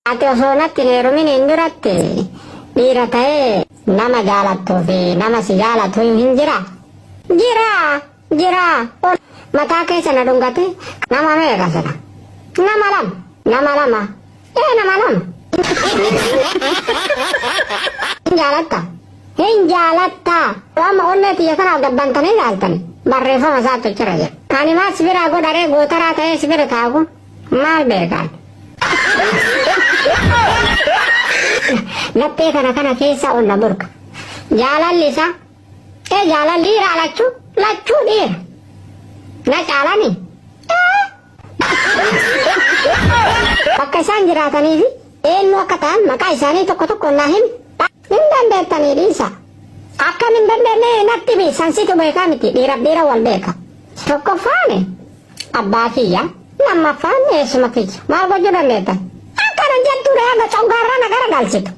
Ati osoo natti hin heeruminiin duratti dhiira ta'ee nama jaalattuu fi nama si jaalatu hin jiraa? Jira! Jira! Mataa keessa na dhungate nama meeqa sila? Nama lama! Nama lama! Ee nama lama! Hin jaalatta? Hin jaalatta! Amma onnee tiyya tanaaf gabbantanii ilaaltani barreeffama isaatu jira jedha. Ani maal si biraa godharee gootaraa ta'ee si bira taa'u kun maal beekaan? Laphee kana kana keessa ol na burqa. Jaalalli isaa ee jaalalli dhiira lachuu lachuu dhiira. Na caalani. Bakka isaan jiraatanii fi eenyu akka ta'an maqaa isaanii tokko tokko naa himi. Hin dandeettanii dhiisa. Akkam hin dandeenye natti himi sansitu beekaa miti dhiiraaf dhiira wal beeka. Tokkoffaan abbaa kiyya lammaffaan eessuma kiyya maal gochuu dandeettan? Akkana jettuudha haga coggaarraa na garagalchitu.